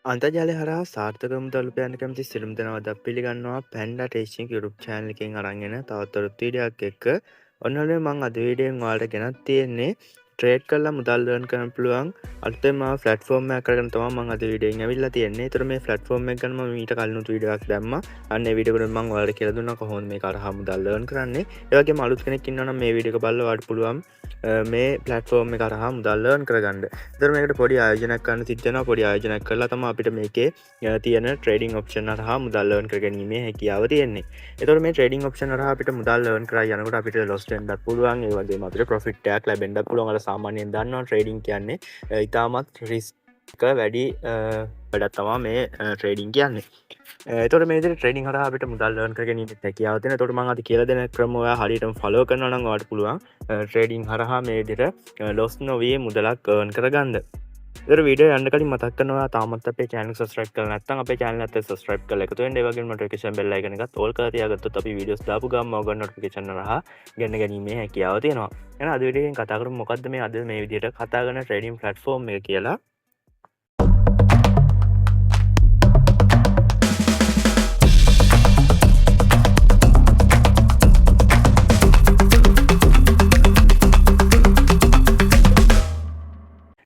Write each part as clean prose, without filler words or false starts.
අන්තර්ජාලය හරහා සාර්ථක මුදල් උපයන්න කැමති සියලුම දෙනාව අද පිළිගන්නවා පැන්ඩා ටෙක්නික් YouTube channel එකෙන් අරන් එන තවත් අලුත් වීඩියෝ එකක් එක්ක. ඔන්න ඔයාලා මං අද වීඩියෝ එකෙන් ඔයාලට ගෙනත් තියෙන්නේ ට්‍රේඩ් කරලා මුදල් earn කරන්න පුළුවන් අලුතෙන්ම ආව ප්ලැට්ෆෝම් එකක් අරගෙන තමයි මං අද වීඩියෝ එකෙන් ඇවිල්ලා තියෙන්නේ. ඒතර මේ ප්ලැට්ෆෝම් එක ගැන මම ඊට කලිනුත් වීඩියෝ එකක් දැම්මා. අන්න ඒ වීඩියෝ එකට මං ඔයාලට කියලා දුන්නා කොහොමද මේක අරහා මුදල් earn කරන්නේ. ඒ වගේම අලුත් කෙනෙක් ඉන්නවා නම් මේ වීඩියෝ එක බලලා ඔයාලට පුළුවන් මේ ප්ලැට්ෆෝම් එක හරහා මුදල් earn කරගන්න. ඒතර මේකට පොඩි ආයෝජනයක් කරන්න සිද්ධ වෙනවා. පොඩි ආයෝජනයක් කරලා තමයි අපිට මේකේ තියෙන ට්‍රේඩින් ඔප්ෂන් හරහා මුදල් earn කරගැනීමේ හැකියාව තියෙන්නේ. ඒතර මේ ට්‍රේඩින් ඔප්ෂන් හරහා අපිට මුදල් earn කරා යනකොට අපිට ලොස් වෙන්නත් පුළුවන්. ඒ වගේම අපිට ප්‍රොෆිට් එකක් ලැබෙන්නත් පුළුවන්. අර සාමාන්‍යයෙන් දන්නවා ට්‍රේඩින් කියන්නේ ඉතාමත් රිස්ක් එක වැඩි වැඩක් තමයි මේ ට්‍රේඩින් කියන්නේ. එතකොට මේ විදිහට ට්‍රේඩින් හරහා අපිට මුදල් earn කරගැනීමේ හැකියාව තියෙනවා. එතකොට මම අද කියලා දෙන ක්‍රම ඔයා හරියටම ෆලෝ කරනවා නම් ඔයාලට පුළුවන් ට්‍රේඩින් හරහා මේ විදිහට ලොස් නොවී මුදලක් earn කරගන්න. ඒතර වීඩියෝ යන්න කලින් මතක් කරනවා ඔයා තාමත් අපේ channel එක subscribe කරලා නැත්නම් අපේ channel එකත් subscribe කරලා එකතු වෙන්න. ඒ වගේම notification bell icon එකත් all කරලා තියාගත්තොත් අපි වීඩියෝස් දාපු ගමන් ඔයගොල්ලෝ notification හරහා ගෙන්න ගැනීමේ හැකියාව තියෙනවා. එහෙනම් අද වීඩියෝ එකෙන් කතා කරමු මොකද්ද මේ අද මේ විදිහට කතා කරන ට්‍රේඩින් ප්ලැට්ෆෝම් එක කියලා.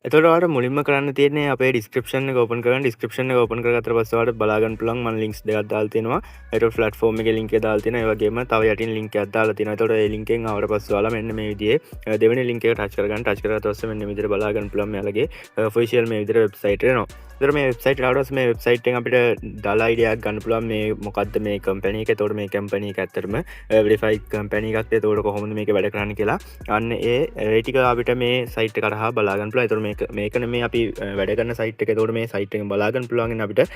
එතකොට ඔයාලට මුලින්ම කරන්න තියෙන්නේ අපේ ඩිස්ක්‍රිප්ෂන් එක ඕපන් කරගන්න. ඩිස්ක්‍රිප්ෂන් එක ඕපන් කරගත්තට පස්සේ ඔයාලට බලා ගන්න පුළුවන් මම ලින්ක්ස් දෙකක් දාලා තියෙනවා. ඒතකොට ප්ලැට්ෆෝම් එකේ ලින්ක් එක දාලා තියෙනවා. ඒ වගේම තව යටින් ලින්ක් එකක් දාලා තියෙනවා. එතකොට ඒ ලින්ක් එකෙන් ආවට පස්සේ ඔයාලා මෙන්න මේ විදිහේ දෙවෙනි ලින්ක් එක ටච් කරගන්න. ටච් කරගත්ත පස්සේ මෙන්න මේ විදිහට බලා ගන්න පුළුවන් මෙයාලගේ ඔෆිෂියල් මේ විදිහට වෙබ්සයිට් එක එනවා. එතකොට මේ වෙබ්සයිට් එකට ආවට පස්සේ මේ වෙබ්සයිට් එකෙන් අපිට දාලා අයිඩියා එකක් ගන්න පුළුවන් මේ මොකද්ද මේ කම්පැනි එක. එතකොට මේ කම්පැනි එක ඇත්තටම වෙරිෆයිඩ් කම්පැනි එකක්ද? එතකොට කොහොමද මේක වැඩ කරන්නේ කියලා. අන්න ඒ ඒ ටික අපිට මේ සයිට් එක හරහා බලා ගන්න පුළුවන්. එතකොට මේක නෙමේ අපි වැඩ කරන සයිට් එක. එතකොට මේ සයිට් එකෙන් බලා ගන්න පුළුවන් අපිට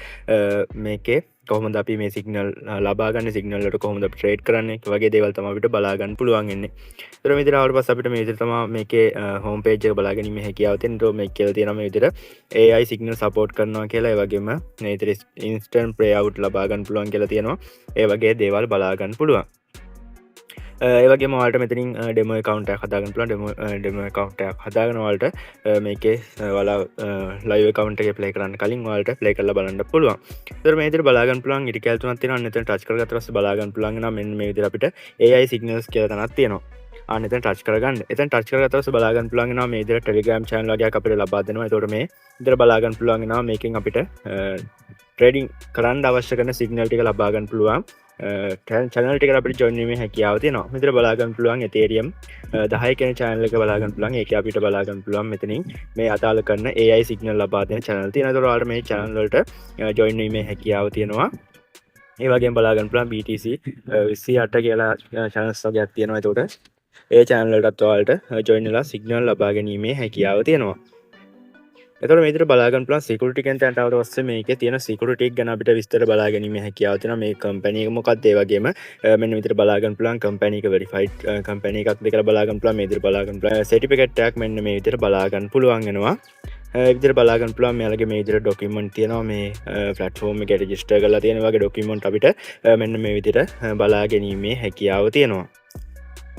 මේකේ කොහොමද අපි මේ සිග්නල් ලබා ගන්න, සිග්නල් වලට කොහොමද අපි ට්‍රේඩ් කරන්නේ වගේ දේවල් තමයි අපිට බලා ගන්න පුළුවන් වෙන්නේ. එතකොට මේ විදිහට ආවට පස්සේ අපිට මේ විදිහට තමයි මේකේ හෝම් පේජ් එක බලා ගැනීමේ හැකියාව තියෙන්නේ. එතකොට මේක කියලා තියෙනවා මේ විදිහට AI signal support කරනවා කියලා. ඒ වගේම මේ විදිහට ඉන්ස්ටන්ට් ප්ලේ අවුට් ලබා ගන්න පුළුවන් කියලා තියෙනවා. ඒ වගේ දේවල් බලා ගන්න පුළුවන්. ඒ වගේම ඔයාලට මෙතනින් ඩෙමෝ ඇකවුන්ට් එකක් හදාගන්න පුළුවන්. ඩෙමෝ ඇකවුන්ට් එකක් හදාගෙන ඔයාලට මේකේ ඔයාලා ලයිව් ඇකවුන්ට් එකේ ප්ලේ කරන්න කලින් ඔයාලට ප්ලේ කරලා බලන්න පුළුවන්. ඒතර මේ විදිහට බලා ගන්න පුළුවන් ඉරි කැල් තුනක් තියෙනවා. අන්න එතන ටච් කරගත්ත පස්සේ බලා ගන්න පුළුවන් වෙනවා මෙන්න මේ විදිහට අපිට AI signals කියලා තැනක් තියෙනවා. අන්න එතන ටච් කරගන්න. එතන ටච් කරගත්ත පස්සේ බලා ගන්න පුළුවන් වෙනවා මේ විදිහට Telegram channel වගේක් අපිට ලබා දෙනවා. ඒතකොට මේ විදිහට බලා ගන්න පුළුවන් වෙනවා මේකෙන් අපිට ට්‍රේඩින් කරන්න අවශ්‍ය කරන සිග්නල් ටික ලබා ගන්න පුළුවන්. චැනල් ටිකට අපිට ජොයින් වීමේ හැකියාව තියෙනවා. මෙතන බලා ගන්න පුළුවන් Ethereum 10 කියන චැනල් එක බලා ගන්න පුළුවන්. ඒකේ අපිට බලා ගන්න පුළුවන් මෙතනින් මේ අදාළ කරන AI signal ලබා දෙන චැනල් තියෙනවා. ඒතකොට ඔයාලට මේ චැනල් වලට ජොයින් වීමේ හැකියාව තියෙනවා. ඒ වගේම බලා ගන්න පුළුවන් BTC 28 කියලා චැනල්ස් වගේක් තියෙනවා. ඒතකොට ඒ චැනල් වලටත් ඔයාලට ජොයින් වෙලා සිග්නල් ලබා ගැනීමේ හැකියාව තියෙනවා. එතකොට මේ විදිහට බලා ගන්න පුළුවන් සිකියුරිටි කියන තැනට ආවට පස්සේ මේකේ තියෙන සිකියුරිටි එක ගැන අපිට විස්තර බලා ගැනීමේ හැකියාව තියෙනවා. මේ කම්පැනි එක මොකක්ද? ඒ වගේම මෙන්න මේ විදිහට බලා ගන්න පුළුවන් කම්පැනි එක වෙරිෆයිඩ් කම්පැනි එකක්ද කියලා බලා ගන්න පුළුවන්. මේ විදිහට බලා ගන්න පුළුවන් සර්ටිෆිකේට් එකක් මෙන්න මේ විදිහට බලා ගන්න පුළුවන් වෙනවා. ඒ විදිහට බලා ගන්න පුළුවන් මෙයාලගේ මේ විදිහට ඩොකියුමන්ට් තියෙනවා. මේ ප්ලැට්ෆෝම් එකේ රෙජිස්ටර් කරලා තියෙන වගේ ඩොකියුමන්ට් අපිට මෙන්න මේ විදිහට බලා ගැනීමේ හැකියාව තියෙනවා.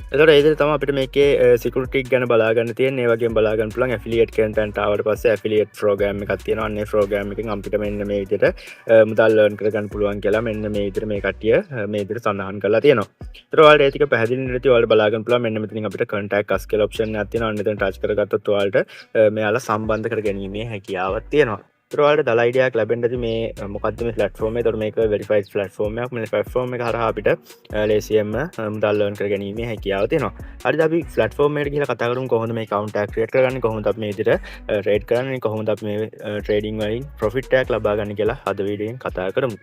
එතකොට ඒ විදිහට තමයි අපිට මේකේ සිකියුරිටි එක ගැන බලා ගන්න තියෙන්නේ. ඒ වගේම බලා ගන්න පුළුවන් ඇෆිලියේට් කියන තැනට ආවට පස්සේ ඇෆිලියේට් ප්‍රෝග්‍රෑම් එකක් තියෙනවා. අන්න ඒ ප්‍රෝග්‍රෑම් එකෙන් අපිට මෙන්න මේ විදිහට මුදල් earn කරගන්න පුළුවන් කියලා මෙන්න මේ විදිහට මේ කට්ටිය මේ විදිහට සඳහන් කරලා තියෙනවා. එතකොට ඔයාලට ඒ ටික පැහැදිලි නැති ඔයාලට බලා ගන්න පුළුවන් මෙන්න මෙතනින් අපිට contact us කියලා ඔප්ෂන් එකක් තියෙනවා. අන්න එතන ටච් කරගත්තොත් ඔයාලට මෙයාලා සම්බන්ධ කරගැනීමේ හැකියාවක් තියෙනවා. එතකොට ඔයාලට දල අයිඩියා එකක් ලැබෙන්න ඇති මේ මොකද්ද මේ ප්ලැට්ෆෝම් එක. එතකොට මේක වෙරිෆයිඩ් ප්ලැට්ෆෝම් එකක්. මේ ප්ලැට්ෆෝම් එක හරහා අපිට ලේසියෙන්ම මුදල් earn කරගැනීමේ හැකියාව තියෙනවා. හරිද? අපි ප්ලැට්ෆෝම් එකට ගිහලා කතා කරමු කොහොමද මේ ඇකවුන්ට් එකක් ක්‍රියේට් කරගන්නේ, කොහොමද අපි මේ විදිහට ට්‍රේඩ් කරන්නේ, කොහොමද අපි මේ ට්‍රේඩින් වලින් ප්‍රොෆිට් එකක් ලබා ගන්න කියලා අද වීඩියෝ එකෙන් කතා කරමු.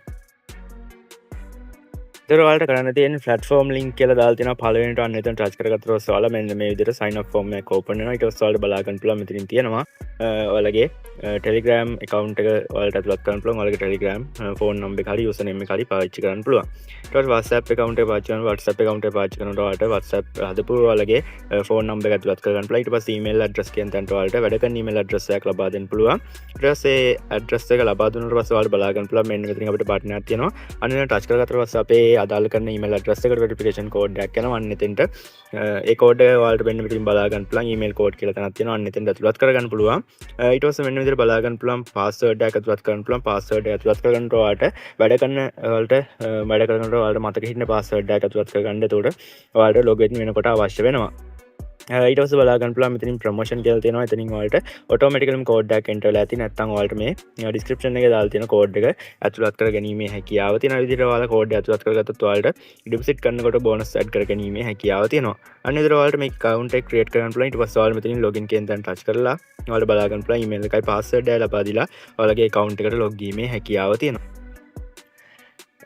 එතකොට ඔයාලට කරන්න තියෙන්නේ ප්ලැට්ෆෝම් ලින්ක් කියලා දාලා තියෙනවා පළවෙනිට. අන්න එතන ටච් කරගත්ත පස්සේ ඔයාලා මෙන්න මේ විදිහට සයින් අප් ෆෝම් එකක් ඕපන් වෙනවා. ඊට පස්සේ ඔයාලට බලා ගන්න පුළුවන් මෙතනින් තියෙනවා ඔයාලගේ Telegram account එක ඔයාලට ඇතුළත් කරන්න පුළුවන්. ඔයාලගේ Telegram phone number එක හරි යූසර් නේම් එක හරි පාවිච්චි කරන්න පුළුවන්. ඊට පස්සේ WhatsApp account එක පාවිච්චි කරනවා. WhatsApp account එක පාවිච්චි කරනකොට ඔයාලට WhatsApp හදපු ඔයාලගේ ෆෝන් නම්බර් එක ඇතුළත් කරගන්න පුළුවන්. ඊට පස්සේ email address කියන තැනට ඔයාලට වැඩ කරන email address එකක් ලබා දෙන්න පුළුවන්. ඊට පස්සේ ඇඩ්‍රස් එක ලබා දුන්නාට පස්සේ ඔයාලට බලා ගන්න පුළුවන් මෙන්න මෙතනින් අපිට බටන් එකක් තියෙනවා. අන්න එතන ටච් කරගත්තට පස්සේ අපේ ඔයාලගේ අදාළ කරන ඊමේල් ඇඩ්‍රස් එකට වෙරිෆිකේෂන් කෝඩ් එකක් යනවා. අන්න එතෙන්ට ඒ කෝඩ් එක ඔයාලට මෙන්න මෙතනින් බලා ගන්න පුළුවන්. ඊමේල් කෝඩ් කියලා තැනක් තියෙනවා. අන්න එතෙන්ට ඇතුළත් කරගන්න පුළුවන්. ඊට පස්සේ මෙන්න විදිහට බලා ගන්න පුළුවන්, පාස්වර්ඩ් එකක් ඇතුළත් කරන්න පුළුවන්. පාස්වර්ඩ් එක ඇතුළත් කරගන්න ඔයාලට වැඩ කරන ඔයාලට වැඩ කරනකොට ඔයාලට මතක හිටින පාස්වර්ඩ් එකක් ඇතුළත් කරගන්න. එතකොට ඔයාලට ලොග් ඉන් වෙනකොට අවශ්‍ය වෙනවා. ඊට පස්සේ බලා ගන්න පුළුවන් මෙතනින් ප්‍රොමෝෂන් කියලා තියෙනවා. එතනින් ඔයාලට ඔටෝමැටිකලිම කෝඩ් එකක් එන්ටර් වෙලා ඇති. නැත්නම් ඔයාලට මේ ඩිස්ක්‍රිප්ෂන් එකේ දාලා තියෙන කෝඩ් එක ඇතුළත් කර ගැනීමේ හැකියාව තියෙන විදිහට ඔයාලා කෝඩ් එක ඇතුළත් කරගත්තොත් ඔයාලට ඩිපොසිට් කරනකොට බෝනස් ඇඩ් කර ගැනීමේ හැකියාව තියෙනවා. අන්න විදිහට ඔයාලට මේ ඇකවුන්ට් එක ක්‍රියේට් කරගන්න පුළුවන්. ඊට පස්සේ ඔයාලා මෙතනින් ලොගින් කියන තැන ටච් කරලා ඔයාලට බලා ගන්න පුළුවන් ඊමේල් එකයි පාස්වර්ඩ් එකයි ලබා දීලා ඔයාලගේ ඇකවුන්ට් එකට ලොග් වීමේ හැකියාව තියෙනවා.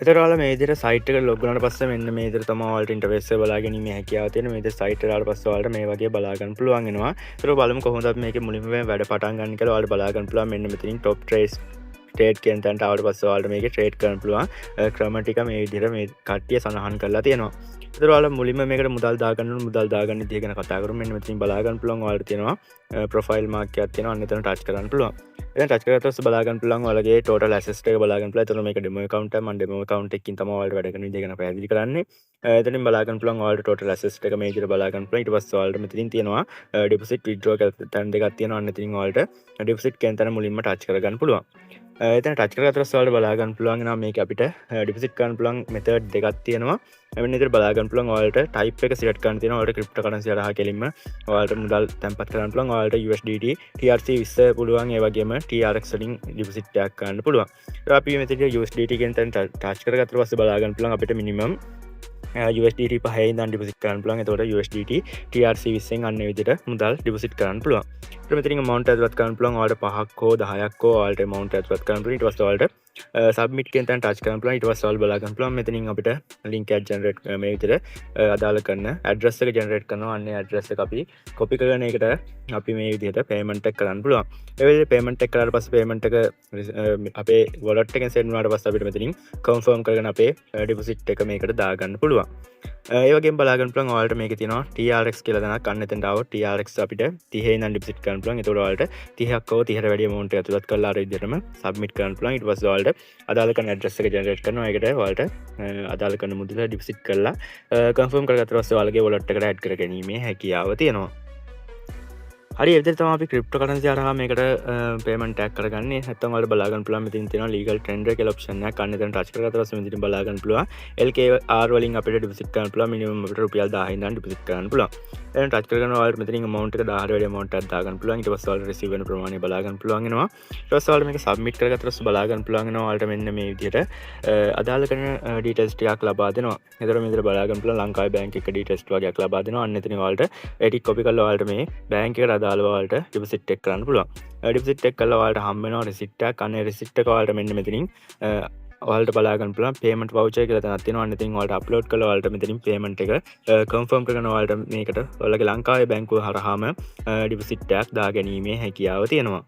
එතකොට ඔයාලා මේ විදිහට සයිට් එකට ලොග් වුණාට පස්සේ මෙන්න මේ විදිහට තමයි ඔයාලට ඉන්ටර්ෆේස් එක බලා ගැනීමේ හැකියාව තියෙන්නේ. මේ විදිහට සයිට් එකට ආවට පස්සේ ඔයාලට මේ වගේ බලා ගන්න පුළුවන් වෙනවා. ඒතකොට බලමු කොහොමද අපි මේකේ මුලින්ම වැඩ පටන් ගන්න කියලා. ඔයාලට බලා ගන්න පුළුවන් මෙන්න මෙතනින් ටොප් ට්‍රේස් ට්‍රේඩ් කියන තැනට ආවට පස්සේ ඔයාලට මේකේ ට්‍රේඩ් කරන්න පුළුවන් ක්‍රම ටික මේ විදිහට මේ කට්ටිය සඳහන් කරලා තියෙනවා. ඒතර ඔයාලා මුලින්ම මේකට මුදල් දාගන්න ඕන. මුදල් දාගන්න විදිය ගැන කතා කරමු. මෙන්න මෙතනින් බලා ගන්න පුළුවන් ඔයාලට තියෙනවා ප්‍රොෆයිල් මාක් එකක් තියෙනවා. අන්න එතන ටච් කරන්න පුළුවන්. එතන ටච් කරගත්ත පස්සේ බලා ගන්න පුළුවන් ඔයාලගේ ටෝටල් ඇසෙට්ස් එක බලා ගන්න පුළුවන්. එතන මේක ඩෙමෝ ඇකවුන්ට් එක. මම ඩෙමෝ ඇකවුන්ට් එකකින් තමයි ඔයාලට වැඩ කරන විදිය ගැන පැහැදිලි කරන්නේ. එතනින් බලා ගන්න පුළුවන් ඔයාලට ටෝටල් ඇසෙට්ස් එක මේ විදිහට බලා ගන්න පුළුවන්. ඊට පස්සේ ඔයාලට මෙතනින් තියෙනවා ඩිපොසිට්, විත්ඩ්‍රෝ කියලා තැන් දෙකක් තියෙනවා. අන්න එතනින් ඔයාලට ඩිපොසිට් කියන තැන මුලින්ම ටච් කරගන්න පුළුවන්. එතන ටච් කරගත්ත පස්සේ ඔයාලට බලා ගන්න පුළුවන් වෙනවා මේක අපිට ඩිපොසිට් කරන්න පුළුවන් මෙතඩ් දෙකක් තියෙනවා. මෙන්න විදිහට බලා ගන්න පුළුවන් ඔයාලට ටයිප් එක සිලෙක්ට් කරන්න තියෙනවා. ඔයාලට ක්‍රිප්ටෝ කරන්සි හරහා කෙලින්ම ඔයාලට මුදල් තැන්පත් කරන්න පුළුවන්. ඔයාලට USDT, TRC20 පුළුවන්. ඒ වගේම TRX වලින් ඩිපොසිට් එකක් කරන්න පුළුවන්. ඒත් අපි මෙතන USDT කියන තැන ටච් කරගත්ත පස්සේ බලා ගන්න පුළුවන් අපිට මිනිමම් USDT 5 ඉඳන් ඩිපොසිට් කරන්න පුළුවන්. එතකොට USDT TRC20න් අන්න ඒ විදිහට මුදල් ඩිපොසිට් කරන්න පුළුවන්. ඊට මෙතනින් amount ඇතුළත් කරන්න පුළුවන්. ඔයාලට 5ක් හෝ 10ක් හෝ ඔයාලට amount ඇතුළත් කරන්න පුළුවන්. ඊට පස්සේ ඔයාලට සබ්මිට් කියන තැන ටච් කරන්න පුළුවන්. ඊට පස්සේ ඔයාලට බලා ගන්න පුළුවන් මෙතනින් අපිට ලින්ක් එකක් ජෙනරේට් මේ විදිහට අදාළ කරන ඇඩ්‍රස් එක ජෙනරේට් කරනවා. අන්න ඒ ඇඩ්‍රස් එක අපි කොපි කරගෙන ඒකට අපි මේ විදිහට පේමන්ට් එක කරන්න පුළුවන්. ඒ විදිහට පේමන්ට් එක කරාට පස්සේ පේමන්ට් එක අපේ වොලට් එකෙන් සෙන්ඩ් වුණාට පස්සේ අපිට මෙතනින් කන්ෆර්ම් කරගෙන අපේ ඩිපොසිට් එක මේකට දාගන්න පුළුවන්. ඒ වගේම බලා ගන්න පුළුවන් ඔයාලට මේකේ තියෙනවා TRX කියලා තැනක්. අන්න එතනට ආවොත් TRX අපිට 30 ඉඳන් ඩිපොසිට් කරන්න පුළුවන්. එතකොට ඔයාලට 30ක් හෝ 30ට වැඩි amount එකක් ඇතුළත් කරලා අර විදිහටම සබ්මිට් කරන්න පුළුවන්. ඊට පස්සේ ඔයාලට අදාළ කරන ඇඩ්‍රස් එක ජෙනරේට් කරනවා. ඒකට ඔයාලට අදාළ කරන මුදල ඩිපොසිට් කරලා කන්ෆර්ම් කරගත්ත පස්සේ ඔයාලගේ වොලට් එකට ඇඩ් කර ගැනීමේ හැකියාව තියෙනවා. හරි, ඒ විදිහට තමයි අපි ක්‍රිප්ටෝ කරන්සි හරහා මේකට පේමන්ට් එකක් කරගන්නේ. නැත්නම් ඔයාලට බලා ගන්න පුළුවන් මෙතන තියෙනවා ලීගල් ටෙන්ඩර් කියලා ඔප්ෂන් එකක්. අන්න එතන ටච් කරගත්ත පස්සේ මෙතන බලා ගන්න පුළුවන් LKR වලින් අපිට ඩිපොසිට් කරන්න පුළුවන්. මිනිමම් අපිට රුපියල් 1000 ඉඳන් ඩිපොසිට් කරන්න පුළුවන්. එතන ටච් කරගෙන ඔයාලට මෙතනින් amount එක 1000ට වැඩි amount එකක් දාගන්න පුළුවන්. ඊට පස්සේ ඔයාලට රිසීව් වෙන ප්‍රමාණය බලා ගන්න පුළුවන් වෙනවා. ඊට පස්සේ ඔයාලට මේක සබ්මිට් කරගත්ත පස්සේ බලා ගන්න පුළුවන් වෙනවා ඔයාලට මෙන්න මේ විදිහට අදාළ කරන ඩීටේල්ස් ටිකක් ලබා දෙනවා. එතකොට මේ විදිහට බලා ගන්න පුළුවන් ලංකාවේ බැංක් එක ඩීටේල්ස් වගේක් ලබා දෙනවා. අන්න එතනින් ඔයාලට ඒ ටික කොපි කරලා ඔයාලට මේ බැංක් එකට අදාළව ඔයාලට ඩිපොසිට් එක කරන්න පුළුවන්. ඩිපොසිට් එක කරලා ඔයාලට හම්බ වෙනවා රිසිට් එකක්. අන්න ඒ රිසිට් එක ඔයාලට මෙන්න මෙතනින් ඔයාලට බලා ගන්න පුළුවන් පේමන්ට් වවුචර් කියලා තැනක් තියෙනවා. අන්න එතනින් ඔයාලට අප්ලෝඩ් කරලා ඔයාලට මෙතනින් පේමන්ට් එක කන්ෆර්ම් කරගෙන ඔයාලට මේකට ඔයාලගේ ලංකාවේ බැංකුව හරහාම ඩිපොසිට් එකක් දාගැනීමේ හැකියාව තියෙනවා.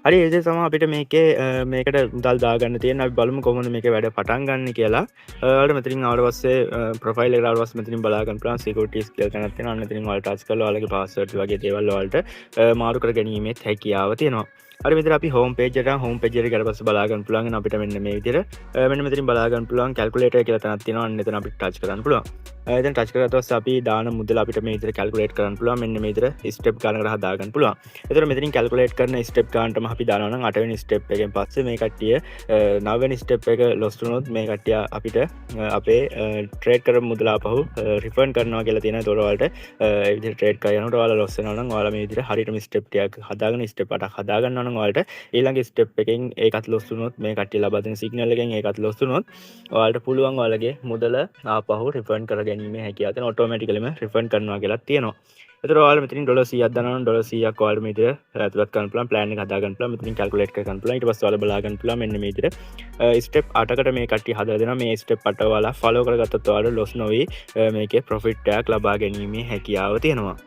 හරි, ඒ විදිහට තමයි අපිට මේකේ මේකට මුදල් දාගන්න තියෙන්නේ. අපි බලමු කොහොමද මේකේ වැඩ පටන් ගන්න කියලා. ඔයාලට මෙතනින් ආවට පස්සේ ප්‍රොෆයිල් එකට ආවට පස්සේ මෙතනින් බලා ගන්න පුළුවන් සිකියුරිටීස් කියලා තැනක් තියෙනවා. අන්න එතනින් ඔයාලට ටච් කරලා ඔයාලගේ පාස්වර්ඩ් වගේ දේවල් ඔයාලට මාරු කර ගැනීමේත් හැකියාව තියෙනවා. හරි, මෙතන අපි හෝම් පේජ් එකට හෝම් පේජ් එකට ගියට පස්සේ බලා ගන්න පුළුවන් අපිට මෙන්න මේ විදිහට මෙන්න මෙතනින් බලා ගන්න පුළුවන් කැල්කියුලේටර් කියලා තැනක් තියෙනවා. අන්න එතන අපිට ටච් කරන්න පුළුවන්. එතන ටච් කරගත්ත පස්සේ අපි දාන මුදල අපිට මේ විදිහට කැල්කියුලේට් කරන්න පුළුවන්. මෙන්න මේ විදිහට ස්ටෙප් ගානකට හදා ගන්න පුළුවන්. එතකොට මෙතනින් කැල්කියුලේට් කරන ස්ටෙප් ගානටම අපි දානවා නම් 8 වෙනි ස්ටෙප් එකෙන් පස්සේ මේ කට්ටිය 9 වෙනි ස්ටෙප් එක ලොස් වුණොත් මේ කට්ටිය අපිට අපේ ට්‍රේඩ් කරපු මුදල ආපහු රිෆන්ඩ් කරනවා කියලා තියෙනවා. එතකොට ඔයාලට ඒ විදිහට ට්‍රේඩ් කරලා යනකොට ඔයාලා ලොස් වෙනවා නම් ඔයාලා මේ විදිහට හරියටම ස්ටෙප් ටිකක් හදාගෙන ස්ටෙප් 8ක් හදා ගන්නවා නම් ඔයාලට ඊළඟ ස්ටෙප් එකෙන් ඒකත් ලොස් වුණොත්, මේ කට්ටිය ලබා දෙන සිග්නල් එකෙන් ඒකත් ලොස් වුණොත් ඔයාලට පුළුවන් ඔයාලගේ මුදල ආපහු රිෆන්ඩ් කර ගැනීමේ හැකියාව තියෙනවා. ඔටෝමැටිකලිම රිෆන්ඩ් කරනවා කියලා තියෙනවා. එතකොට ඔයාලා මෙතනින් ඩොලර් 100ක් දානවා නම් ඩොලර් 100ක් ඔයාලට මේ විදිහට ඇතුළත් කරන්න පුළුවන්. ප්ලෑන් එක හදා ගන්න පුළුවන්. මෙතනින් කැල්කියුලේට් කර ගන්න පුළුවන්. ඊට පස්සේ ඔයාලා බලා ගන්න පුළුවන් මෙන්න මේ විදිහට ස්ටෙප් 8කට මේ කට්ටිය හදලා දෙනවා. මේ ස්ටෙප් 8 ඔයාලා ෆලෝ කරගත්තොත් ඔයාලට ලොස් නොවි මේකේ ප්‍රොෆිට් එකක් ලබා ගැනීමේ හැකියාව තියෙනවා.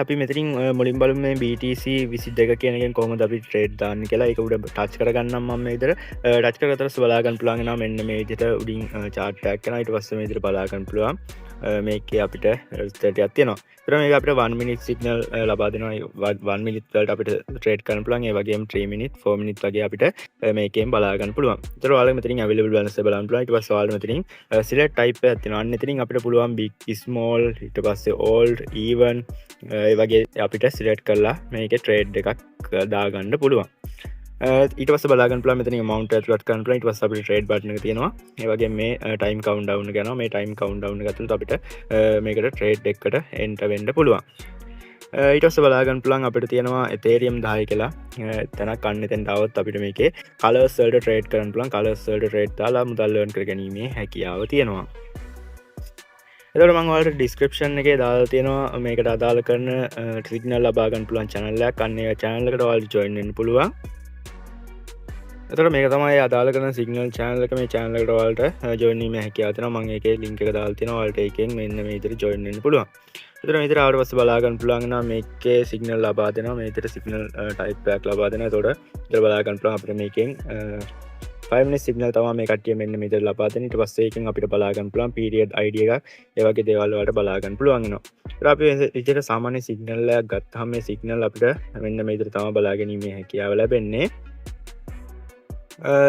අපි මෙතනින් මුලින් බලමු මේ BTC 22 කියන එකෙන් කොහොමද අපි ට්‍රේඩ් දාන්නේ කියලා. ඒක උඩ ටච් කරගන්නම් මම මේ විදිහට. ටච් කරගත්තට පස්සේ බලා ගන්න පුළුවන් වෙනවා මෙන්න මේ විදිහට උඩින් චාට් එකක් යනවා. ඊට පස්සේ මේ විදිහට බලා ගන්න පුළුවන්. මේකේ අපිට විස්තර ටිකක් තියෙනවා. ඒතර මේක අපිට 1 minute signal ලබා දෙනවා. 1 minute වලට අපිට ට්‍රේඩ් කරන්න පුළුවන්. ඒ වගේම 3 minute, 4 minute වගේ අපිට මේකෙන් බලා ගන්න පුළුවන්. ඒතර ඔයාලා මෙතනින් available balance එක බලන්න පුළුවන්. ඊට පස්සේ ඔයාලා මෙතනින් select type එකක් තියෙනවා. අන්න එතනින් අපිට පුළුවන් big, small, ඊට පස්සේ odd, even ඒ වගේ අපිට සිලෙක්ට් කරලා මේකේ ට්‍රේඩ් එකක් දාගන්න පුළුවන්. ඊට පස්සේ බලා ගන්න පුළුවන් මෙතනින් amount ඇතුළත් කරන්න පුළුවන්. ඊට පස්සේ අපිට ට්‍රේඩ් බටන් එක තියෙනවා. ඒ වගේම මේ ටයිම් කවුන්ට් ඩවුන් එක යනවා. මේ ටයිම් කවුන්ට් ඩවුන් එක ඇතුළත අපිට මේකට ට්‍රේඩ් එකකට එන්ටර් වෙන්න පුළුවන්. ඊට පස්සේ බලා ගන්න පුළුවන් අපිට තියෙනවා Ethereum 10 කියලා තැනක්. අන්න එතෙන්ට ආවොත් අපිට මේකේ කලර්ස් වලට ට්‍රේඩ් කරන්න පුළුවන්. කලර්ස් වලට ට්‍රේඩ් දාලා මුදල් earn කර ගැනීමේ හැකියාව තියෙනවා. එතකොට මම ඔයාලට ඩිස්ක්‍රිප්ෂන් එකේ දාලා තියෙනවා මේකට අදාළ කරන සිග්නල් ලබා ගන්න පුළුවන් චැනල් එකක්. අන්න ඒ චැනල් එකට ඔයාලට ජොයින් වෙන්න පුළුවන්. එතකොට මේක තමයි අදාළ කරන සිග්නල් චැනල් එක. මේ චැනල් එකට ඔයාලට ජොයින් වීමේ හැකියාව තියෙනවා. මම ඒකේ ලින්ක් එක දාලා තියෙනවා. ඔයාලට ඒකෙන් මෙන්න මේ විදිහට ජොයින් වෙන්න පුළුවන්. එතකොට මේ විදිහට ආවට පස්සේ බලා ගන්න පුළුවන් වෙනවා මේකේ සිග්නල් ලබා දෙනවා. මේ විදිහට සිග්නල් ටයිප් එකක් ලබා දෙනවා. එතකොට ඉතින් බලා ගන්න පුළුවන් අපිට මේකෙන් 5 minute signal තමයි මේ කට්ටිය මෙන්න මේ විදිහට ලබා දෙන්නේ. ඊට පස්සේ ඒකෙන් අපිට බලා ගන්න පුළුවන් පීරියඩ් ID එකක්, ඒ වගේ දේවල් වලට බලා ගන්න පුළුවන් වෙනවා. ඒත් අපි මේ විදිහට සාමාන්‍ය සිග්නල් එකක් ගත්තාම මේ සිග්නල් අපිට මෙන්න මේ විදිහට තමයි බලා ගැනීමේ හැකියාව ලැබෙන්නේ.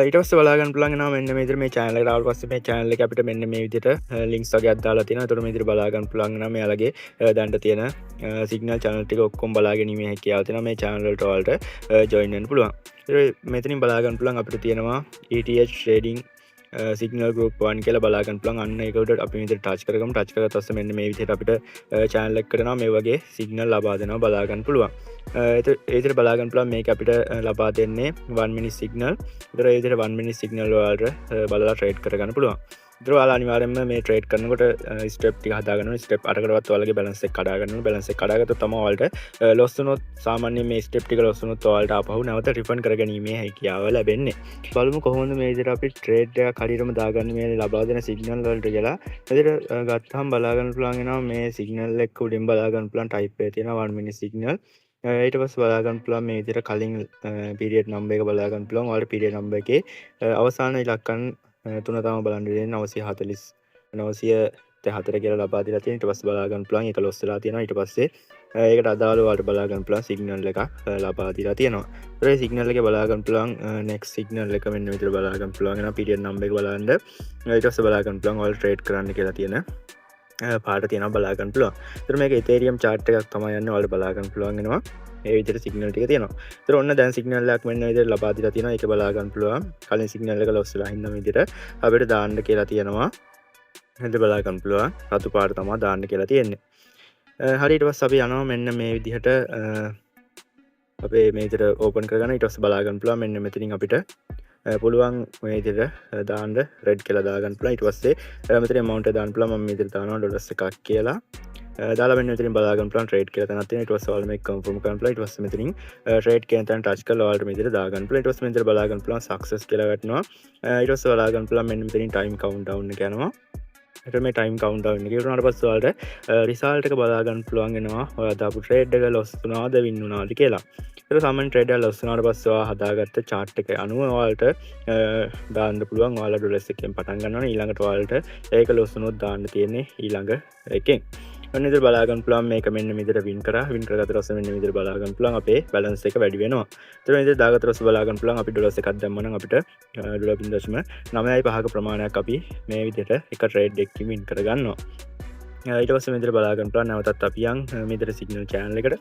ඊට පස්සේ බලා ගන්න පුළුවන් වෙනවා මෙන්න මේ විදිහට මේ චැනල් එකට ආවට පස්සේ මේ චැනල් එක අපිට මෙන්න මේ විදිහට ලින්ක්ස් වගේක් දාලා තියෙනවා. ඒතකොට මේ විදිහට බලා ගන්න පුළුවන් වෙනවා මෙයාලගේ දැනට තියෙන සිග්නල් චැනල් ටික ඔක්කොම බලා ගැනීමේ හැකියාව තියෙනවා. මේ චැනල් වලට ඔයාලට ජොයින් වෙන්න පුළුවන්. ඒතකොට මෙතනින් බලා ගන්න පුළුවන් අපිට තියෙනවා ETH trading signal group 1 කියලා බලා ගන්න පුළුවන්. අන්න ඒක උඩ අපි මේ විදිහට ටච් කරගමු. ටච් කරගත්ත පස්සේ මෙන්න මේ විදිහට අපිට චැනල් එකකට එනවා. මේ වගේ සිග්නල් ලබා දෙනවා බලා ගන්න පුළුවන්. ඒ විදිහට බලා ගන්න පුළුවන් මේක අපිට ලබා දෙන්නේ 1 minute signal. ඒතර ඒ විදිහට 1 minute signal වලට බලලා ට්‍රේඩ් කරගන්න පුළුවන්. ඒතර ඔයාලා අනිවාර්යයෙන්ම මේ ට්‍රේඩ් කරනකොට ස්ටෙප් ටික හදාගන්න ඕනේ. ස්ටෙප් 8කටවත් ඔයාලගේ බැලන්ස් එක කඩා ගන්න ඕනේ. බැලන්ස් එක කඩාගත්තොත් තමයි ඔයාලට ලොස් වුණොත්, සාමාන්‍යයෙන් මේ ස්ටෙප් ටික ලොස් වුණොත් ඔයාලට ආපහු නැවත රිෆන්ඩ් කරගැනීමේ හැකියාව ලැබෙන්නේ. බලමු කොහොමද මේ විදිහට අපි ට්‍රේඩ් එකක් හරියටම දාගන්නේ මේ ලබා දෙන සිග්නල් වලට කියලා. විදිහට ගත්තාම බලා ගන්න පුළුවන් වෙනවා මේ සිග්නල් එක උඩින් බලා ගන්න පුළුවන් ටයිප් එක තියෙනවා 1 minute signal. ඊට පස්සේ බලා ගන්න පුළුවන් මේ විදිහට කලින් පීරියඩ් නම්බර් එක බලා ගන්න පුළුවන්. ඔයාලට පීරියඩ් නම්බර් එකේ අවසාන ඉලක්කම් තුන තමයි බලන්න දෙන්නේ, 940 904 කියලා ලබා දීලා තියෙනවා. ඊට පස්සේ බලා ගන්න පුළුවන් ඒක ලොස් වෙලා තියෙනවා. ඊට පස්සේ ඒකට අදාළව ඔයාලට බලා ගන්න පුළුවන් සිග්නල් එකක් ලබා දීලා තියෙනවා. ඊට පස්සේ සිග්නල් එකේ බලා ගන්න පුළුවන් නෙක්ස්ට් සිග්නල් එක මෙන්න විතර බලා ගන්න පුළුවන් වෙනවා. පීරියඩ් නම්බර් එක බලන්න. ඊට පස්සේ බලා ගන්න පුළුවන් ඔයාලට ට්‍රේඩ් කරන්න කියලා තියෙන පාට තියෙනවා බලා ගන්න පුළුවන්. ඒතර මේක Ethereum chart එකක් තමයි යන්නේ, ඔයාලට බලා ගන්න පුළුවන් වෙනවා. ඒ විදිහට සිග්නල් ටික තියෙනවා. ඒතර ඔන්න දැන් සිග්නල් එකක් මෙන්න විදිහට ලබා දීලා තියෙනවා. ඒක බලා ගන්න පුළුවන්. කලින් සිග්නල් එක ලොස් වෙලා හින්දා මේ විදිහට අපිට දාන්න කියලා තියෙනවා. හින්දා බලා ගන්න පුළුවන්. රතු පාට තමයි දාන්න කියලා තියෙන්නේ. හරි, ඊට පස්සේ අපි යනවා මෙන්න මේ විදිහට අපේ මේ විදිහට ඕපන් කරගන්න. ඊට පස්සේ බලා ගන්න පුළුවන් මෙන්න මෙතනින් අපිට පුළුවන් මේ විදිහට දාන්න, රෙඩ් කියලා දාගන්න පුළුවන්. ඊට පස්සේ මෙතන amount එක දාන්න පුළුවන්. මම මේ විදිහට දානවා ඩොලර්ස් එකක් කියලා. දාලා මෙන්න මෙතනින් බලා ගන්න පුළුවන් ට්‍රේඩ් කියලා තැනක් තියෙනවා. ඊට පස්සේ ඔයාලා මේක කන්ෆර්ම් කරන්න පුළුවන්. ඊට පස්සේ මෙතනින් ට්‍රේඩ් කියන තැන ටච් කරලා ඔයාලට මේ විදිහට දා ගන්න පුළුවන්. ඊට පස්සේ මෙතන බලා ගන්න පුළුවන් සක්සස් කියලා වැටෙනවා. ඊට පස්සේ බලා ගන්න පුළුවන් මෙන්න මෙතනින් ටයිම් කවුන්ට් ඩවුන් එක යනවා. ඊට මේ ටයිම් කවුන්ට් ඩවුන් එක ඉවර වුණාට පස්සේ ඔයාලට රිසල්ට් එක බලා ගන්න පුළුවන් වෙනවා. ඔයා දාපු ට්‍රේඩ් එක ලොස් වුණාද වින් වුණාද කියලා. ඒක සාමාන්‍ය ට්‍රේඩ් එක ලොස් වුණාට පස්සේ ඔයා හදාගත්ත චාට් එක අනුව ඔයාලට දාන්න පුළුවන්. ඔයාලා ඩොලර්ස් එකෙන් පටන් ගන්න ඕනේ. ඊළඟට ඔයාලට ඒක ලොස් වුණොත් දාන්න තියෙන්නේ ඊළඟ එකෙන්. ඔන්න ඉතින් බලා ගන්න පුළුවන් මේක මෙන්න මේ විදිහට වින් කරා. වින් කරගත්ත පස්සේ මෙන්න මේ විදිහට බලා ගන්න පුළුවන් අපේ බැලන්ස් එක වැඩි වෙනවා. එතකොට මේ විදිහට දාගත්ත පස්සේ බලා ගන්න පුළුවන් අපි ඩොලර්ස් එකක් දැම්මම නම් අපිට ඩොලර් 0.95ක ප්‍රමාණයක් අපි මේ විදිහට එක ට්‍රේඩ් එකකින් වින් කරගන්නවා. ඊට පස්සේ මේ විදිහට බලා ගන්න පුළුවන් නැවතත් අපි යන් මේ විදිහට සිග්නල් චැනල් එකට.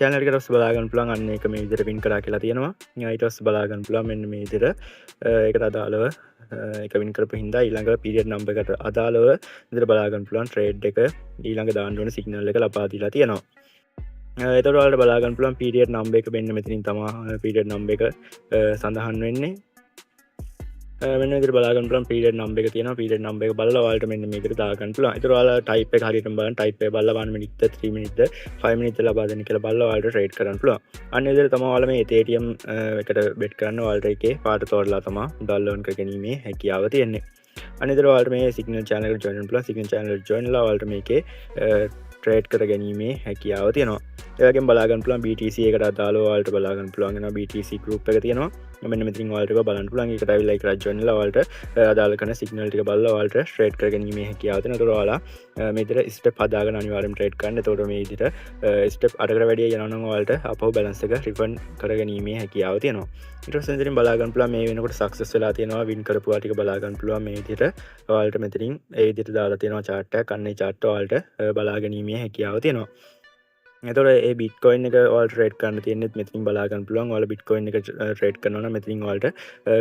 චැනල් එකට පස්සේ බලා ගන්න පුළුවන් අන්න ඒක මේ විදිහට වින් කරා කියලා තියෙනවා. ඊට පස්සේ බලා ගන්න පුළුවන් මෙන්න මේ විදිහට ඒකට අදාළව ඒක වින් කරපු හින්දා ඊළඟ පීරියඩ් නම්බර් එකට අදාළව විදිහට බලා ගන්න පුළුවන් ට්‍රේඩ් එක ඊළඟ දාන්න ඕන සිග්නල් එක ලබා දීලා තියෙනවා. එතකොට ඔයාලට බලා ගන්න පුළුවන් පීරියඩ් නම්බර් එක මෙන්න මෙතනින් තමා පීරියඩ් නම්බර් එක සඳහන් වෙන්නේ. මෙන්න විදිහට බලා ගන්න පුළුවන් පීරියඩ් නම්බර් එක තියෙනවා. පීරියඩ් නම්බර් එක බලලා ඔයාලට මෙන්න මේ විදිහට දා ගන්න පුළුවන්. ඒතර ඔයාලා ටයිප් එක හරියටම බලන්න, ටයිප් එක බලලා 1 minute 3 minute 5 minute ලබා දෙන්න කියලා බලලා ඔයාලට ට්‍රේඩ් කරන්න පුළුවන්. අන්න ඒ විදිහට තමයි ඔයාලා මේ Ethereum එකට බෙට් කරන්න ඔයාලට ඒකේ පාට තෝරලා තමයි මුදල් ලෝන් කර ගැනීමේ හැකියාව තියෙන්නේ. අන්න ඒ විදිහට ඔයාලට මේ සිග්නල් චැනල් එකට ජොයින් වෙන්න පුළුවන්. සිග්නල් චැනල් එකට ජොයින් වෙලා ඔයාලට මේකේ ට්‍රේඩ් කර ගැනීමේ හැකියාව තියෙනවා. ඒ වගේම බලා ගන්න පුළුවන් BTC එකට අදාළව ඔයාලට බලා ගන්න පුළුවන් වෙනවා BTC group එක තියෙනවා. මෙන්න මෙතනින් ඔයාලට ඒක බලන්න පුළුවන්. ඒකට ඇවිල්ලා ඒක ජොයින් වෙලා ඔයාලට අදාළ කරන සිග්නල් ටික බලලා ඔයාලට ට්‍රේඩ් කරගැනීමේ හැකියාව තියෙනවා. ඒතකොට ඔයාලා මේ විදිහට ස්ටෙප් හදාගෙන අනිවාර්යයෙන්ම ට්‍රේඩ් කරන්න. එතකොට මේ විදිහට ස්ටෙප් 8කට වැඩිය යනවා නම් ඔයාලට ආපහු බැලන්ස් එක රිෆන්ඩ් කරගැනීමේ හැකියාව තියෙනවා. ඊට පස්සේ මෙතනින් බලා ගන්න පුළුවන් මේ වෙනකොට සක්සස් වෙලා තියෙනවා. වින් කරපුවා ටික බලා ගන්න පුළුවන්. මේ විදිහට ඔයාලට මෙතනින් ඒ විදිහට දාලා තියෙනවා චාට් එකක්. අන්න ඒ චාට් ඔයාලට බලා ගැනීමේ හැකියාව තියෙනවා. එතකොට ඒ බිට්කොයින් එක ඔයාලට ට්‍රේඩ් කරන්න තියෙනෙත් මෙතනින් බලා ගන්න පුළුවන්. ඔයාලා බිට්කොයින් එක ට්‍රේඩ් කරනවා නම් මෙතනින් ඔයාලට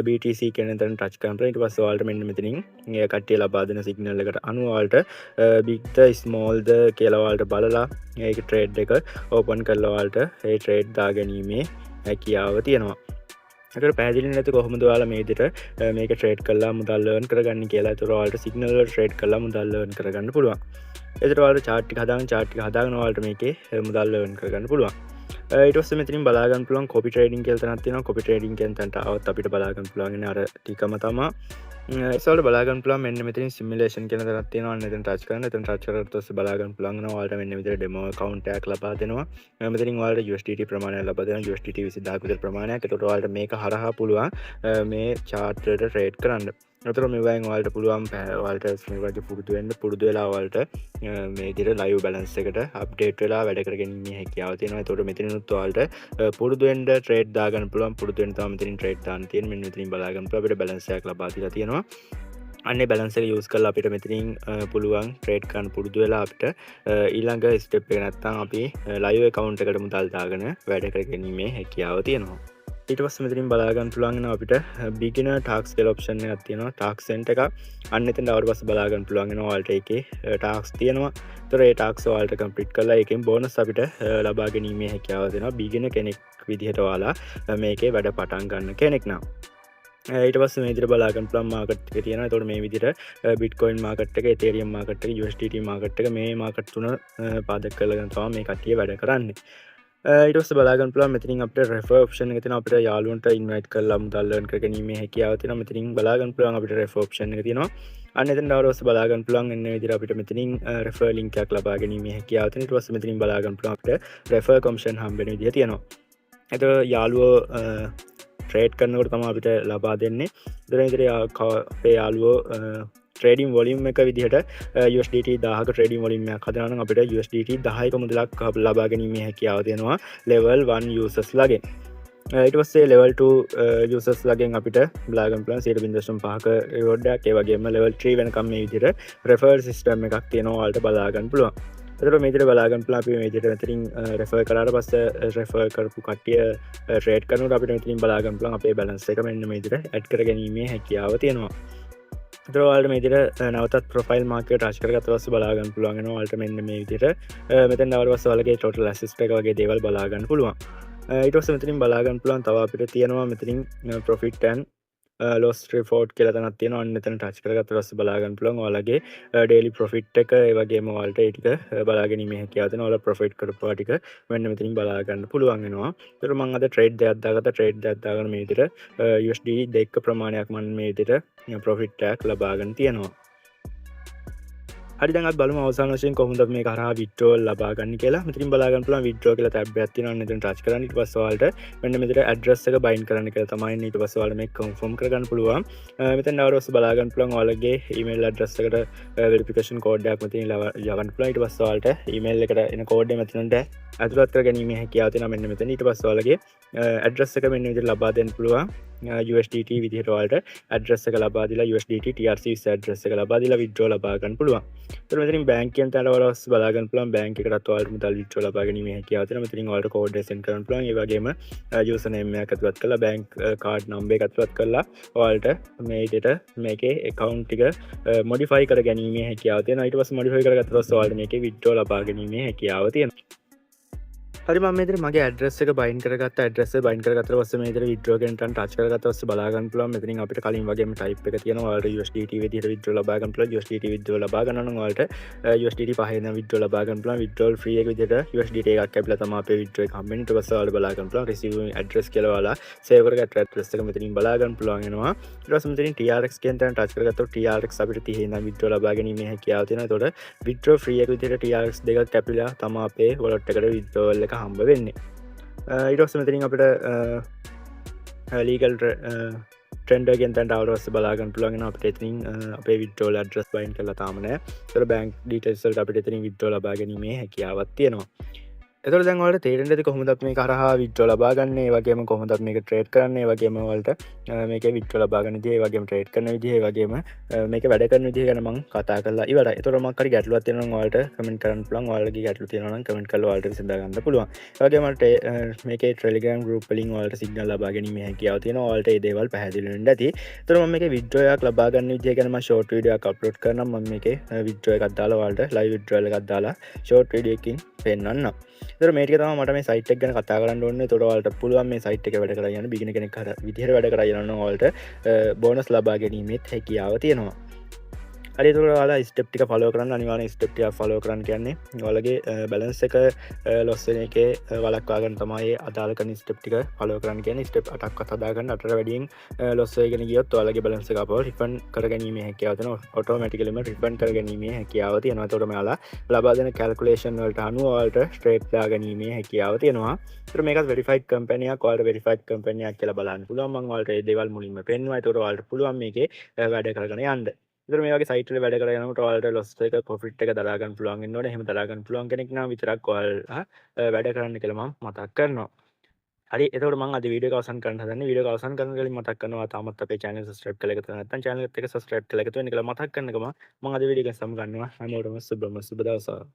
BTC කියන තැන ටච් කරන්න පුළුවන්. ඊට පස්සේ ඔයාලට මෙන්න මෙතනින් ඒ කට්ටිය ලබා දෙන සිග්නල් එකට අනුව ඔයාලට බිග්ද ස්මෝල්ද කියලා ඔයාලට බලලා ඒක ට්‍රේඩ් එක ඕපන් කරලා ඔයාලට ඒ ට්‍රේඩ් දාගැනීමේ හැකියාව තියෙනවා. ඒකට පැහැදිලි නැති කොහොමද ඔයාලා මේ විදිහට මේක ට්‍රේඩ් කරලා මුදල් අර්න් කරගන්නේ කියලා. ඒතර ඔයාලට සිග්නල් වල ට්‍රේඩ් කරලා මුදල් අර්න් කරගන්න පුළුවන්. ඒතර ඔයාලට චාට් ටික හදාගෙන, චාට් ටික හදාගෙන ඔයාලට මේකේ මුදල් අර්න් කරගන්න පුළුවන්. ඊට පස්සේ මෙතනින් බලා ගන්න පුළුවන් කොපි ට්‍රේඩින් කියලා තැනක් තියෙනවා. කොපි ට්‍රේඩින් කියන තැනට ආවොත් අපිට බලා ගන්න පුළුවන් ඉන්නේ අර ටිකම තමා. ඒසවල බලා ගන්න පුළුවන් මෙන්න මෙතනින් සිමියුලේෂන් කියන තැනක් තියෙනවා. අන්න එතන ටච් කරන්න. එතන ටච් කරලා පස්සේ බලා ගන්න පුළුවන් වෙනවා ඔයාලට මෙන්න විදිහට ඩෙමෝ ඇකවුන්ට් එකක් ලබා දෙනවා. මෙතනින් ඔයාලට USDT ප්‍රමාණයක් ලබා දෙනවා, USDT 20,000ක විතර ප්‍රමාණයක්. එතකොට ඔයාලට මේක හරහා පුළුවන් මේ චාට් වලට ට්‍රේඩ් කරන්න. එතකොට මේවායින් ඔයාලට පුළුවන් ඔයාලට මේ වගේ පුරුදු වෙන්න. පුරුදු වෙලා ඔයාලට මේ විදිහට ලයිව් බැලන්ස් එකට අප්ඩේට් වෙලා වැඩ කරගැනීමේ හැකියාව තියෙනවා. එතකොට මෙතනිනුත් ඔයාලට පුරුදු වෙන්න ට්‍රේඩ් දාගන්න පුළුවන්. පුරුදු වෙන්න තමයි මෙතනින් ට්‍රේඩ් දාන්න තියෙන්නේ. මෙන්න මෙතනින් බලා ගන්න පුළුවන් අපිට බැලන්ස් එකක් ලබා දීලා තියෙනවා. අන්නේ බැලන්ස් එක යූස් කරලා අපිට මෙතනින් පුළුවන් ට්‍රේඩ් කරන්න. පුරුදු වෙලා අපිට ඊළඟ ස්ටෙප් එක නැත්තම් අපි ලයිව් ඇකවුන්ට් එකට මුදල් දාගෙන වැඩ කරගැනීමේ හැකියාව තියෙනවා. ඊට පස්සේ මෙතනින් බලා ගන්න පුළුවන් වෙනවා අපිට බිගිනර් ටාස්ක් කියලා ඔප්ෂන් එකක් තියෙනවා, ටාස්ක් සෙන්ටර් එකක්. අන්න එතෙන්ට ආවට පස්සේ බලා ගන්න පුළුවන් වෙනවා ඔයාලට ඒකේ ටාස්ක් තියෙනවා. ඒතර ඒ ටාස්ක් ඔයාලට කම්ප්ලීට් කරලා ඒකෙන් බෝනස් අපිට ලබා ගැනීමේ හැකියාව දෙනවා, බිගිනර් කෙනෙක් විදිහට ඔයාලා මේකේ වැඩ පටන් ගන්න කෙනෙක් නම්. ඊට පස්සේ මේ විදිහට බලා ගන්න පුළුවන් මාකට් එක තියෙනවා. ඒතකොට මේ විදිහට බිට්කොයින් මාකට් එක, ඉතීරියම් මාකට් එක, USDT market එක, මේ මාකට් තුන පාදක කරගෙන තමයි මේ කට්ටිය වැඩ කරන්නේ. ඊට පස්සේ බලා ගන්න පුළුවන් මෙතනින් අපිට රෙෆර් ඔප්ෂන් එක තියෙනවා. අපිට යාළුවන්ට ඉන්වයිට් කරලා මුදල් අර්න් කරගැනීමේ හැකියාව තියෙනවා. මෙතනින් බලා ගන්න පුළුවන් අපිට රෙෆර් ඔප්ෂන් එක තියෙනවා. අන්න එතන ආවට පස්සේ බලා ගන්න පුළුවන් එන්න විදිහට අපිට මෙතනින් රෙෆර් ලින්ක් එකක් ලබා ගැනීමේ හැකියාව තියෙනවා. ඊට පස්සේ මෙතනින් බලා ගන්න පුළුවන් අපිට රෙෆර් කොමිෂන් හම්බ වෙන විදිහ තියෙනවා. එතකොට යාළුවෝ ට්‍රේඩ් කරනකොට තමයි අපිට ලබා දෙන්නේ. එතන විදිහට අපේ යාළුවෝ ට්‍රේඩින් වොලියුම් එක විදිහට USDT 1000ක ට්‍රේඩින් වොලියුම් එකක් හදනවා නම් අපිට USDT 10ක මුදලක් ලබා ගැනීමේ හැකියාව තියෙනවා ලෙවල් 1 යූසර්ස් ලගෙන්. ඊට පස්සේ ලෙවල් 2 යූසර්ස් ලගෙන් අපිට බලා ගන්න පුළුවන් 0.5ක රිවෝඩ් එකක්. ඒ වගේම ලෙවල් 3 වෙනකම් මේ විදිහට රෙෆරල් සිස්ටම් එකක් තියෙනවා ඔයාලට බලා ගන්න පුළුවන්. එතකොට මේ විදිහට බලා ගන්න පුළුවන් අපි මේ විදිහට මෙතනින් රෙෆර් කරාට පස්සේ රෙෆර් කරපු කට්ටිය ට්‍රේඩ් කරනකොට අපිට මෙතනින් බලා ගන්න පුළුවන් අපේ බැලන්ස් එක මෙන්න මේ විදිහට ඇඩ් කර ගැනීමේ හැකියාව තියෙනවා. එතකොට ඔයාලට මේ විදිහට නැවතත් ප්‍රොෆයිල් මාක් එක ටච් කරගත්ත පස්සේ බලා ගන්න පුළුවන් වෙනවා ඔයාලට මෙන්න මේ විදිහට මෙතෙන් ආවට පස්සේ ඔයාලගේ ටෝටල් ඇසෙට් එක වගේ දේවල් බලා ගන්න පුළුවන්. ඊට පස්සේ මෙතනින් බලා ගන්න පුළුවන් තව අපිට තියෙනවා මෙතනින් ප්‍රොෆිට් ඇන්ඩ් ලොස් රිපෝට් කියලා තැනක් තියෙනවා. අන්න එතන ටච් කරගත්ත පස්සේ බලා ගන්න පුළුවන් ඔයාලගේ ඩේලි ප්‍රොෆිට් එක. ඒ වගේම ඔයාලට ඒ ටික බලා ගැනීමේ හැකියාව තියෙනවා. ඔයාලා ප්‍රොෆිට් කරපුවා ටික මෙන්න මෙතනින් බලා ගන්න පුළුවන් වෙනවා. ඒතර මම අද ට්‍රේඩ් දෙකක් දාගත්තා. ට්‍රේඩ් දෙකක් දාගෙන මේ විදිහට USD 2 ප්‍රමාණයක් මම මේ විදිහට ප්‍රොෆිට් එකක් ලබා ගන්න තියෙනවා. හරි, දැන් අපි බලමු අවසාන වශයෙන් කොහොමද අපි මේක හරහා විත්ඩ්‍රෝල් ලබා ගන්න කියලා. මෙතනින් බලා ගන්න පුළුවන් විත්ඩ්‍රෝ කියලා ටැබ් එකක් තියෙනවා. අන්න එතන ටච් කරන්න. ඊට පස්සේ ඔයාලට මෙන්න මෙතන ඇඩ්‍රස් එක බයින්ඩ් කරන්න කියලා තමයි එන්නේ. ඊට පස්සේ ඔයාලට මේක කන්ෆර්ම් කරගන්න පුළුවන්. මෙතන ආවට පස්සේ බලා ගන්න පුළුවන් ඔයාලගේ ඊමේල් ඇඩ්‍රස් එකට වෙරිෆිකේෂන් කෝඩ් එකක් මෙතනින් යවන්න පුළුවන්. ඊට පස්සේ ඔයාලට ඊමේල් එකට එන කෝඩ් එක මෙතනට ඇතුළත් කර ගැනීමේ හැකියාව තියෙනවා මෙන්න මෙතන. ඊට පස්සේ ඔයාලගේ ඇඩ්‍රස් එක මෙන්න විදිහට ලබා දෙන්න පුළුවන්. USDT විදිහට ඔයාලට ඇඩ්‍රස් එක ලබා දීලා, USDT TRC address එක ලබා දීලා විත්ඩ්‍රෝ ලබා ගන්න පුළුවන්. එතකොට මෙතනින් බැංක් කියන තැනට ඔයාලා බලා ගන්න පුළුවන් බැංක් එකටත් ඔයාලට මුදල් විත්ඩ්‍රෝ ලබා ගැනීමේ හැකියාව තියෙනවා. මෙතනින් ඔයාලට කෝඩ් එක සෙන්ඩ් කරන්න පුළුවන්. ඒ වගේම යූසර් නේම් එකක් ඇතුළත් කරලා, බැංක් කාඩ් නම්බර් එක ඇතුළත් කරලා ඔයාලට මේ විදිහට මේකේ ඇකවුන්ට් ටික මොඩිෆයි කර ගැනීමේ හැකියාව තියෙනවා. ඊට පස්සේ මොඩිෆයි කරගත්ත පස්සේ ඔයාලට මේකේ විත්ඩ්‍රෝ ලබා ගැනීමේ හැකියාව තියෙනවා. හරි, මම මෙතන මගේ ඇඩ්‍රස් එක බයින්ඩ් කරගත්තා. ඇඩ්‍රස් එක බයින්ඩ් කරගත්තට පස්සේ මේ විදිහට විත්ඩ්‍රෝ කියන තැන ටච් කරගත්ත පස්සේ බලා ගන්න පුළුවන් මෙතනින් අපිට කලින් වගේම ටයිප් එක තියෙනවා. ඔයාලට USDT විදිහට විත්ඩ්‍රෝ ලබා ගන්න පුළුවන්. USDT withdraw ලබා ගන්න නම් ඔයාලට USDT පහේ ඉඳන් විත්ඩ්‍රෝ ලබා ගන්න පුළුවන්. විත්ඩ්‍රෝල් ෆ්‍රී එක විදිහට USDT එකක් ලැබිලා තමයි අපේ විත්ඩ්‍රෝ එක හම්බෙන්නේ. ඊට පස්සේ ඔයාලට බලා ගන්න පුළුවන් රිසීව් ඇඩ්‍රස් කියලා ඔයාලා සේව් කරගත්ත ඇඩ්‍රස් එක මෙතනින් බලා ගන්න පුළුවන් වෙනවා. ඊට පස්සේ මෙතනින් TRX කියන තැන ටච් කරගත්තොත් TRX අපිට 30 ඉඳන් විත්ඩ්‍රෝ ලබා ගැනීමේ හැකියාව තියෙනවා. එතකොට විත්ඩ්‍රෝ ෆ්‍රී එක විදිහට TRX දෙකක් කැපිලා තමයි අපේ වොලට් එකට විත්ඩ්‍රෝල් එක හම්බ වෙන්නේ. ඊට පස්සේ මෙතනින් අපිට ලීගල් ට්‍රෙන්ඩර් කියන තැනට ආවට පස්සේ බලා ගන්න පුළුවන් වෙනවා අපිට එතනින් අපේ විත්ඩ්‍රෝල් ඇඩ්‍රස් බයින්ඩ් කරලා තාම නෑ. ඒතර බැංක් ඩීටේල්ස් වලට අපිට එතනින් විත්ඩ්‍රෝල් ලබා ගැනීමේ හැකියාවක් තියෙනවා. එතකොට දැන් ඔයාලට තේරෙන්න ඇති කොහොමද අපි මේක හරහා විත්ඩ්‍රෝ ලබා ගන්නේ, ඒ වගේම කොහොමද අපි මේක ට්‍රේඩ් කරන්නේ, ඒ වගේම ඔයාලට මේකේ විත්ඩ්‍රෝ ලබා ගන්න විදිය, ඒ වගේම ට්‍රේඩ් කරන විදිය, ඒ වගේම මේක වැඩ කරන විදිය ගැන මං කතා කරලා ඉවරයි. එතකොට මොකක් හරි ගැටලුවක් තියෙනවා නම් ඔයාලට කමෙන්ට් කරන්න පුළුවන්. ඔයාලගේ ගැටලු තියෙනවා නම් කමෙන්ට් කරලා ඔයාලට විසඳා ගන්න පුළුවන්. ඒ වගේම ඔයාලට මේකේ ටෙලිග්‍රෑම් ගෲප් වලින් ඔයාලට සිග්නල් ලබා ගැනීමේ හැකියාව තියෙනවා. ඔයාලට මේ දේවල් පැහැදිලි වෙන්න ඇති. එතකොට මම මේකේ විත්ඩ්‍රෝ එකක් ලබා ගන්න විදිය ගැන මම ෂෝට් වීඩියෝ එකක් අප්ලෝඩ් කරනම්. මම මේකේ විත්ඩ්‍රෝ එකක් දාලා ඔයාලට ලයිව් විත්ඩ්‍රෝල් එකක් දාලා ෂෝට් වීඩියෝ එකකින් පෙන්වන්නම්. ඒතර මේ ටික තමයි මට මේ සයිට් එක ගැන කතා කරන්න ඕනේ. ඒතකොට ඔයාලට පුළුවන් මේ සයිට් එකේ වැඩ කරලා යන්න. බිගිනර් කෙනෙක් හර විදිහට වැඩ කරලා යනවා නම් ඔයාලට බෝනස් ලබා ගැනීමෙත් හැකියාව තියෙනවා. හරි, ඒතකොට ඔයාලා ස්ටෙප් ටික ෆලෝ කරන්න. අනිවාර්යෙන් ස්ටෙප් ටික ෆලෝ කරන්න කියන්නේ ඔයාලගේ බැලන්ස් එක ලොස් වෙන එකේ වළක්වා ගන්න තමයි අදාළ කරන ස්ටෙප් ටික ෆලෝ කරන්න කියන්නේ. ස්ටෙප් 8ක්වත් හදාගන්න. 8ට වැඩියෙන් ලොස් වෙගෙන ගියොත් ඔයාලගේ බැලන්ස් එක ආපහු රිෆන්ඩ් කරගැනීමේ හැකියාව තියෙනවා. ඔටෝමැටිකලිම රිෆන්ඩ් කරගැනීමේ හැකියාව තියෙනවා. ඒතකොට මෙයාලා ලබා දෙන කැල්කියුලේෂන් වලට අනුව ඔයාලට ට්‍රේඩ් දාගැනීමේ හැකියාව තියෙනවා. ඒතර මේකත් වෙරිෆයිඩ් කම්පැනි එකක්. ඔයාලට වෙරිෆයිඩ් කම්පැනි එකක් කියලා බලන්න පුළුවන්. මම ඔයාලට මේ දේවල් මුලින්ම පෙන්නුවා. ඒතකොට ඔයාලට පුළුවන් මේකේ වැඩ කරගෙන යන්න. ඒතර මේ වගේ සයිට් වල වැඩ කරගෙන යනකොට ඔයාලට ලොස් එක ප්‍රොෆිට් එක දරා ගන්න පුළුවන් වෙන්න ඕනේ. එහෙම දරා ගන්න පුළුවන් කෙනෙක් නම් විතරක් ඔයාලා වැඩ කරන්න කියලා මම මතක් කරනවා. හරි, එතකොට මම අද වීඩියෝ එක අවසන් කරන්න හදන්නේ. වීඩියෝ එක අවසන් කරන කලින් මතක් කරනවා, තාමත් අපේ channel subscribe කරලා එකතු නැත්නම් channel එකත් එක්ක subscribe කරලා එකතු වෙන්න කියලා මතක් කරන ගමන් මම අද වීඩියෝ එක සමු ගන්නවා. හැමෝටම සුබම සුබ දවසක්.